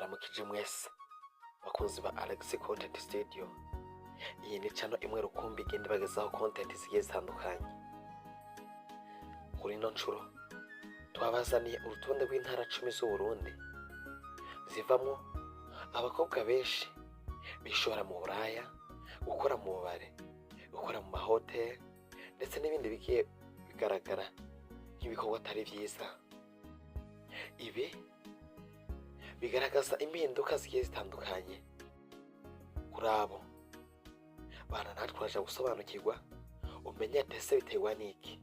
Ndabaramukije mwese bakunzi ba Alex Content Studio. Iyi ni channel imwe rukumbi igenda ibagezaho content zigiye zitandukanye. Kuri ino nshuro twabazaniye urutonde rw'intara 10 z'Uburundi zivamwo abakobwa benshi bishora mu buraya, gukora mu bubare, gukora mu mahoteli ndetse n'ibindi bigiye bigaragara nk'ibikorwa atari vyiza. Ibi bigaragaza impinduka zigiye zitandukanye kuri abo bana. Natwe uraja gusobanukirwa umenye ati ese biterwa n'iki.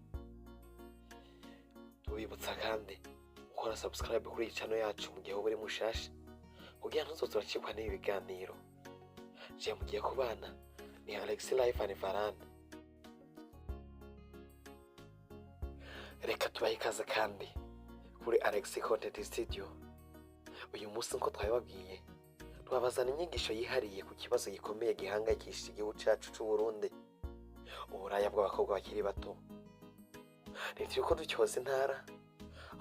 Tubibutsa kandi gukora subscribe kuri iyi channel yacu mu gihe uba uri mushasha, kugira ntuzoze uracikwa n'ibi biganiro. Je mugiye kubana ni Alex Life and Varane. Reka tubahe ikaze kandi kuri Alex Content Studio. Uyu munsi, nko twabibabwiye, twabazana inyigisho yihariye ku kibazo gikomeye gihangayikishije igihugu cacu c'u Burundi: uburaya bw'abakobwa bakiri bato. Ntituriko dutyoza intara,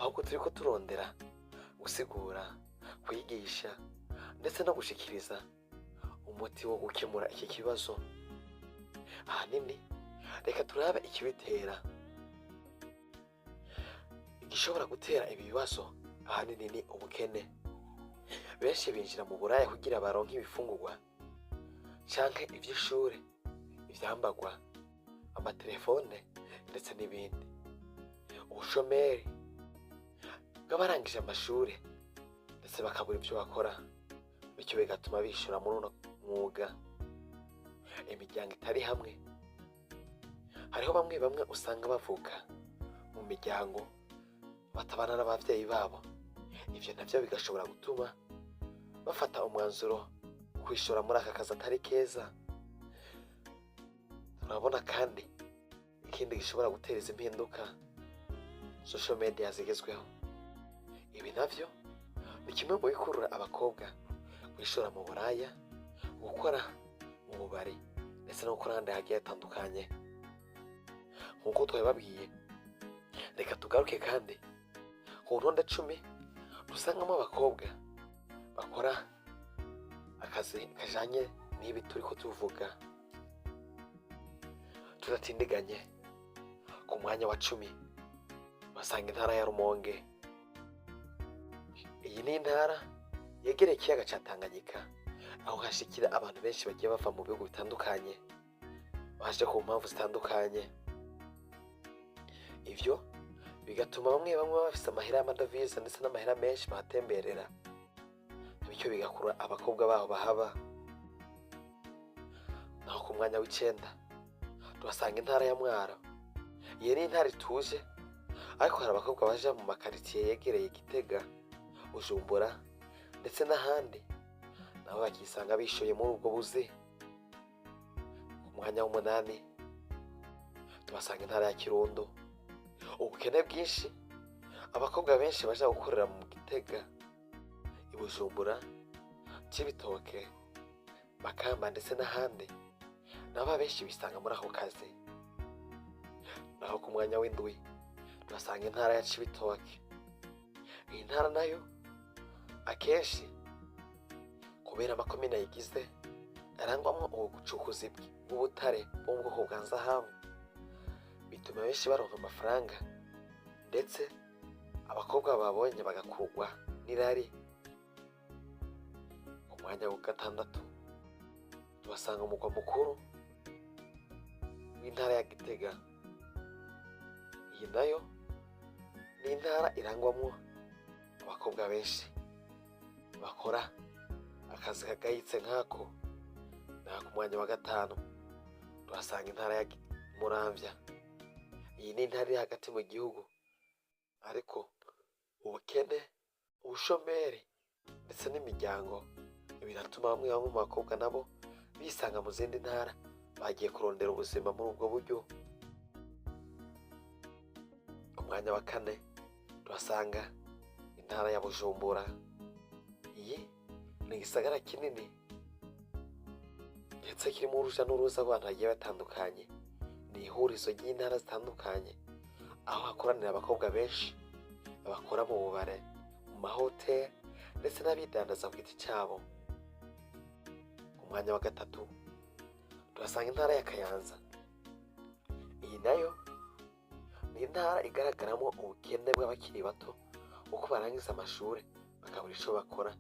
ahubwo turiko turondera gusigura, kwigisha ndetse no gushikiriza umuti wo gukemura iki kibazo. Ahanini reka turabe ikibitera. Igishobora gutera ibi bibazo ahanini ni ubukene. Benshi binjira mu buraya kugira baronke ibifungurwa canke ivy'ishure, ivyambagwa, amatelefone ndetse n'ibindi. Ubushomeri bw'abarangije amashure ndetse bakabura ivyo bakora, bityo bigatuma bishora muri uno mwuga. Imiryango itari hamwe: hariho bamwe bamwe usanga bavuka mu miryango batabana n'abavyeyi babo. Ivyo navyo bigashobora gutuma bafata umwanzuro wo kwishora muri aka kazi atari keza. Turabona kandi ikindi gishobora gutera izi mpinduka: social media zigezweho. Ibi navyo ni kimwe mu bikurura abakobwa kwishora mu buraya, gukora mu bubari ndetse no gukora ahandi hagiye hatandukanye nk'uko twabibabwiye. Reka tugaruke kandi ku ntonde 10 dusangamo abakobwa bakora akazi kajanye n'ibi turiko tuvuga. Tudatindiganye, ku mwanya wa 10 basanga intara ya Rumonge. Iyi ni intara yegereye ikiyaga ca Tanganyika, aho hashikira abantu benshi bagiye bava mu bihugu bitandukanye, baje ku mpamvu zitandukanye. Ivyo bigatuma bamwe bamwe bafise amahera y'amadovize ndetse n'amahera menshi bahatemberera, bityo bigakurura abakobwa baho bahaba. Naho ku mwanya w'9 tuhasanga intara ya Mwaro. Iyi ni intara ituje, ariko hari abakobwa baja mu makaritiye yegereye Gitega, Bujumbura ndetse n'ahandi, nabo bakisanga bishoye muri ubwo buzi. Ku mwanya w'8 tuhasanga intara ya Kirundo. Ubukene bwinshi, abakobwa benshi baja gukorera mu Gitega, i Bujumbura, Cibitoke, Makamba ndetse n'ahandi, nabo abenshi bisanga muri ako kazi. Naho ku mwanya w'7 tuhasanga intara ya Cibitoke. Iyi ntara nayo akenshi kubera amakomine ayigize arangwamwo ubucukuzi bw'ubutare bwo mu bwoko bwa nzahabu, bituma benshi baronka amafaranga ndetse abakobwa babonye bagakurwa n'irari. Ku mwanya wa 6 tuhasanga umugwa mukuru w'intara ya Gitega. Iyi nayo ni intara irangwamwo abakobwa benshi bakora akazi kagayitse nk'ako. Naho ku mwanya wa 5 tuhasanga intara ya Muramvya. Iyi ni intara iri hagati mu gihugu, ariko ubukene, ubushomeri ndetse n'imiryango biratuma bamwe bamwe mu bakobwa nabo bisanga mu zindi ntara, bagiye kurondera ubuzima muri ubwo buryo. Ku mwanya wa 4 tuhasanga intara ya Bujumbura. Iyi ni igisagara kinini ndetse kirimo uruja n'uruza rw'abantu bagiye batandukanye. Ni ihurizo ry'intara zitandukanye, aho hakoranira abakobwa benshi bakora mu bubare, mu mahoteli. ndetse n'abidandaza ku giti cyabo. Ku mwanya wa gatatu tuhasanga intara ya Kayanza. Iyi nayo ni intara igaragaramo ubukene bw'abakiri bato, uko barangiza amashuri bakabura icyo bakora,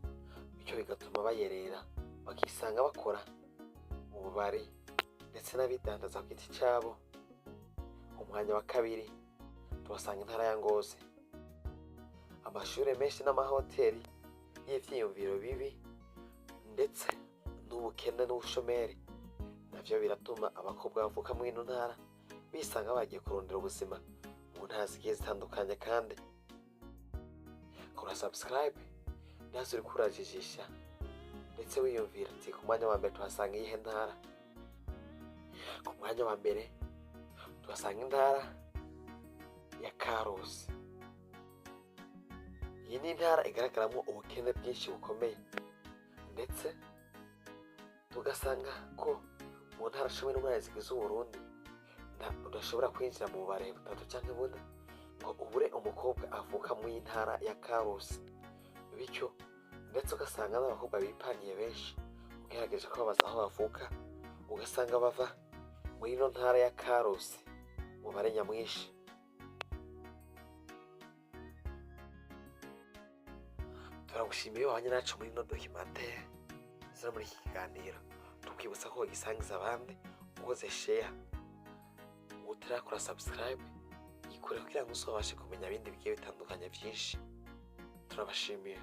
bityo bigatuma bayerera, bakisanga bakora mu bubari ndetse n'abidandaza ku giti cyabo. Ku mwanya wa kabiri tuhasanga intara ya Ngozi. Amashuri menshi n'amahoteli y'ivyiyumviro bibi ndetse n'ubukene n'ubushomeri navyo biratuma abakobwa bavuka muri ino ntara bisanga bagiye kurondera ubuzima mu ntara zigiye zitandukanye. Kandi kora subscribe, ndazi uriko urajijisha ndetse wiyumvira ati: "Ku mwanya wa mbere tuhasanga iyihe ntara?" Ku mwanya wa mbere tuhasanga intara ya Karusi. Iyi ni intara igaragaramo ubukene bwinshi bukomeye, ndetse tugasanga ko mu ntara 18 zigize Uburundi udashobora kwinjira mu bubare butatu cyangwa bune ngo ubure umukobwa avuka mu ntara ya Karusi. Bityo ndetse ugasanga n'abakobwa bipangiye benshi, ugerageje kubabaza aho bavuka, ugasanga bava muri ino ntara ya Karusi, umubare nyamwinshi. Turagushimiye wabanye nacu muri ino documentaire ndetse no muri iki kiganiro. Tukwibutsa ko wagisangiza abandi ukoze share. Utarakora subscribe, yikore kugira ngo uzabashe kumenya ibindi bigiye bitandukanye byinshi. Turabashimiye.